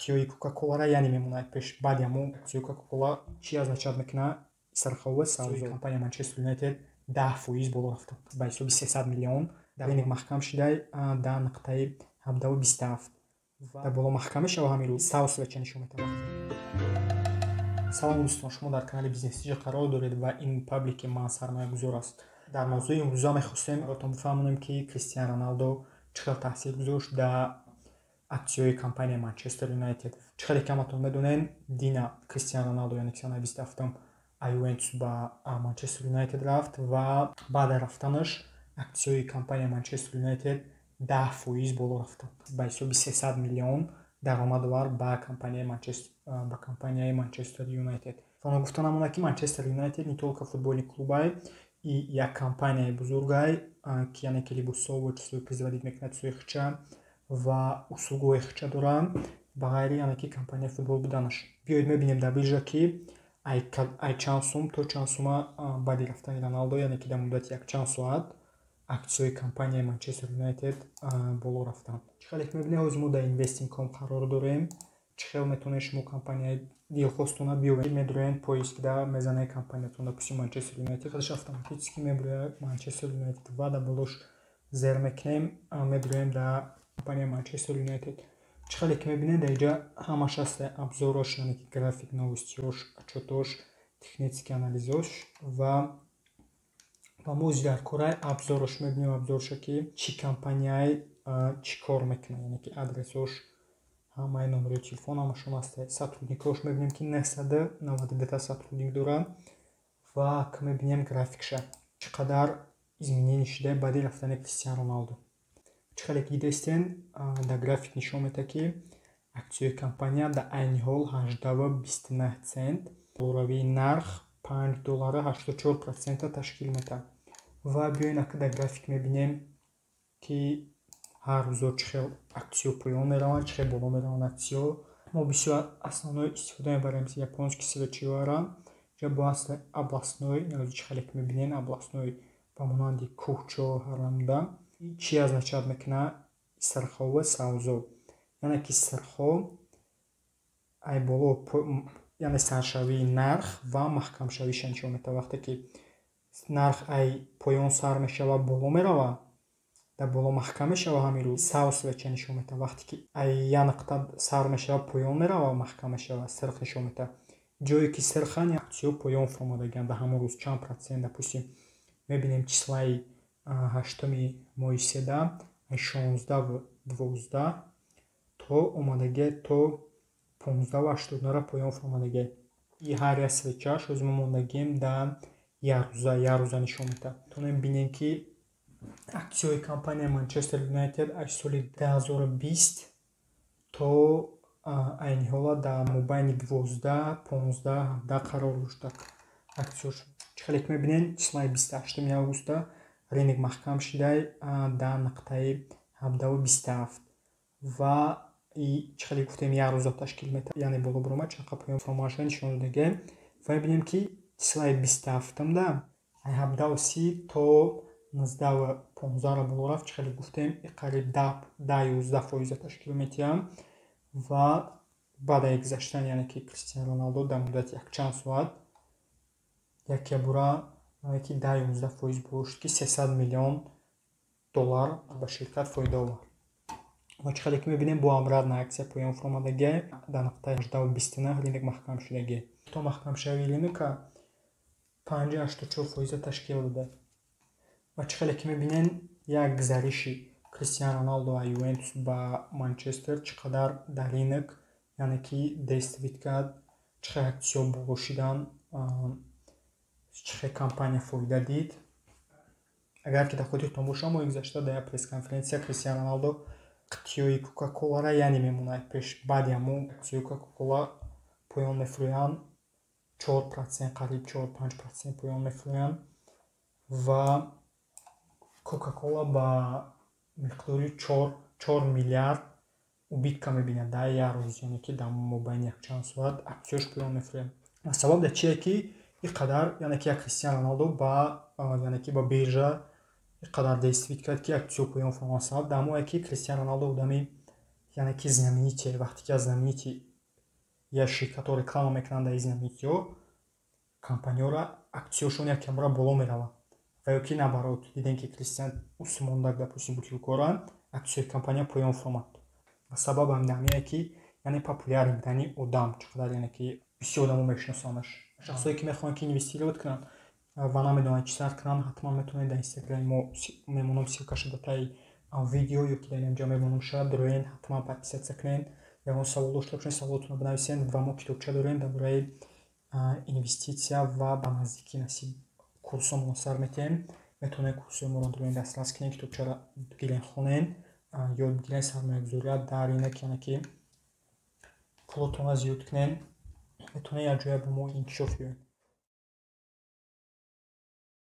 Қитиёи Кока-Колара, яъне мемонад пеш. Баъди ҳамон аксияи Кока-Кола чӣ означать мекунад? Сарховӣ савдои компания Манчестер Юнайтед 10% боло рафта, ба ҳисоби 300 миллион. Дар рынок маҳкам шидай дар нуқтаи 17,27 ва дар боло маҳкам мешава. Ҳамин рӯз сабз свеча нишон метавад. Салом, дӯстон, шумо дар канали Бизнесиҷа қарор доред ва ин паблики ман сармоягузор аст. Дар мавзӯи имрӯза мехостем баротон бифаҳмонем, ки Кристиан Роналдо чӣ хел таъсир гузошт дар аксияҳои компанияи Манчестер Юнайтед. Чӣ хеле ки ҳаматон медонед, дина Кристиан Роналдо, яъне ки санаи 27-ум, Ювентус ба Манчестер Юнайтед рафт ва баъди рафтанаш аксияҳои компанияи Манчестер Юнайтед 10% боло рафтанд, ба ҳисоби 300 миллион даромад овард ба компанияи Манчестер Юнайтед. Ва гуфта намонад, ки Манчестер Юнайтед не только футбольный клубай и як компанияи бузургай, ки яъне ки либосҳо, чизҳое производить мекунад, чизҳои хича ва услугҳои хича доранд, ба ғайри яъне ки компанияи футбол буданаш. Биёед, мебинем дар биржа, ки ай чанд сум то чанд сума баъди рафтани Роналдо, яъне ки дар муддати якчанд соат, аксияҳои компанияи Манчестер Юнайтед боло рафтанд. Чӣ хеле ки мебинед, ҳозир мо дар Investing.com қарор дорем. Чӣ хел метавонед шумо компанияи дилхостона биёбед? Медроед поиск, да мезанед компаниятон, допустим, Манчестер Юнайтед, худаш автоматически мебирояд Манчестер Юнайтед ва дар болош зер мекунем, медроем дар компанияи Манчестер Юнайтед. Чӣ хеле ки мебинед, дар инҷа ҳамаш ҳаст: обзорош, яъне ки график, новостиҳош, отчётош, технический анализош. Ва мо дар кораи обзорош мебинем, обзорша, ки чӣ компанияй чӣ кор мекунад, яъне ки адресош, ҳамаи номерои телефон, ҳамашон ҳаст. Сотрудникҳош мебинем, ки 992 сотрудник дорад. Ва мебинем графикша, чӣ қадар изменение шуда баъди рафтани Кристиан Роналдо. Чӣ хеле ки дидастен, дар график нишон медиҳад, ки аксияи компания дар айни ҳол 18,29 цент, болоравии нарх 5 доллара 84 процента ташкил медиҳад. Ва биёед, ака, дар график мебинем, ки ҳар рӯзо чӣ хел аксиё поён мераванд, чӣ хел боло мераванд аксиё. Мо бисёр основной истифода мебарем японский свечиҳоро. Инҷа бо асли областной, чӣ хеле ки мебинем, областной ба монанди кӯҳчо ҳарамда. Чӣ означать мекунад сирхову савзо? Яъне ки сирхо ай боло, яъне саршавии нарх ва маҳкамшавиша нишон медиҳад. Вақте ки нарх ай поён сар мешавад, боло меравад, дар боло маҳкам мешавад, ҳамин рӯз сабз свеча нишон медиҳад. Вақте ки ай як нуқта сар мешавад, поён меравад, маҳкам мешавад, сирх нишон медиҳад. Ҷое ки сирханд, аксиё поён фуромадагианд дар ҳамон рӯз чанд процент. Допустим, мебинем числаи 8-уми моҳи седа, 16,12 то омадагия то 15,89 поён фуромадагия. И ҳар як свечааш ҳозир мо мондагием дар як рӯза, як рӯза нишон медиҳад. Метавонем бинем, ки аксияҳои компанияи Манчестер Юнайтед аз соли 2020 то айни ҳола дар мобайни 12, 15, 17 қарор доштад аксияш. Чӣ хеле ки мебинем, числаи 28-уми августа рынок маҳкам шидай дар нуқтаи 17,27 ва чӣ хеле гуфтем, як рӯза ташкил медиҳад, яъне боло баромад, чанд поён фуромадашро нишон додагием. Ва мебинем, ки числаи 27-умда 17,30 то 19,15 боло рафт. Чӣ хеле гуфтем, қариб 10-11 фоиза ташкил медиҳад. Ва баъд аз гузаштан, яъне ки Кристиан Роналдо дар муддати якчанд соат якябора ки 10-11 фоиз боло шуд, ки 300 миллион доллар ба ширкат фоида овард. Ва чӣ хеле ки мебинем, бо обратно аксия поён фуромадагиай, дар нуқтаи 18,29 рынок маҳкам шудагиай. То маҳкамшавии рынока 5,84 фоиза ташкил дода. Ва чӣ хеле ки мебинем, як гузариши Кристиан Роналдо аз Ювентус ба Манчестер чӣ қадар дар рынок, яъне ки действовать кард, чӣ хел аксиё боло шидан, чӣ хел компания фоида дид. Агар ки дар хотиртон бошад, моҳи гузашта дар як пресс-конференсия Кристиан Роналдо қитиёи Кока-Колара, яъне мемонад пеш. Баъди ҳамон аксияи Кока-Кола поён мефурӯянд 4%, қариб 4-5% поён мефурӯянд ва Кока-Кола ба миқдори 4 миллиард убытка мебинад дар як рӯз, яъне ки дар мобайни якчанд соат аксияш поён мефурӯяд. Сабаб дар чие, ки ин қадар, яъне ки як Кристиан Роналдо ба, яъне ки ба биржа ин қадар действовать кард, ки аксиё поён фуромад? Сабаб дар ҳамое, ки Кристиан Роналдо одами Яъне ки знаменитый, вақте ки аз знаменитый як ширкатҳо реклама мекунанд, дар знаменитиҳо компанияҳоро аксияшон якамбора боло меравад. Ва ё ки наоборот, дидем, ки Кристиан усмондаг, допустим, бутылкаро, аксияи компания поён фуромад. Ва сабабам ҳамине, ки яъне популярный будани одам чӣ қадар, яъне ки бисёр одамо мешиносандаш. Шахсое, ки мехоҳанд, ки инвестировать кунанд ва намедонанд, чӣ сар кунанд, ҳатман метавонед дар Инстаграми мо, мемонам ссылкаша дар таи видео ё ки дар инҷа мемонам шояд, дароен, ҳатман подписаться кунед. Ягон савол дошта бошед, саволотонро бинависед. Ва мо китобча дорем дар бораи инвеститсия ва ба наздикӣ насиб курсҳомонро сар метиҳем. Метавонед курсҳои моро дароен, дастрас кунед, китобчаро бигирен, хонен, ёд бигирен сармоягузория дар инак, яъне ки пулотонро зиёд кунед. Метавонед якҷоя бо мо инкишоф ёбед.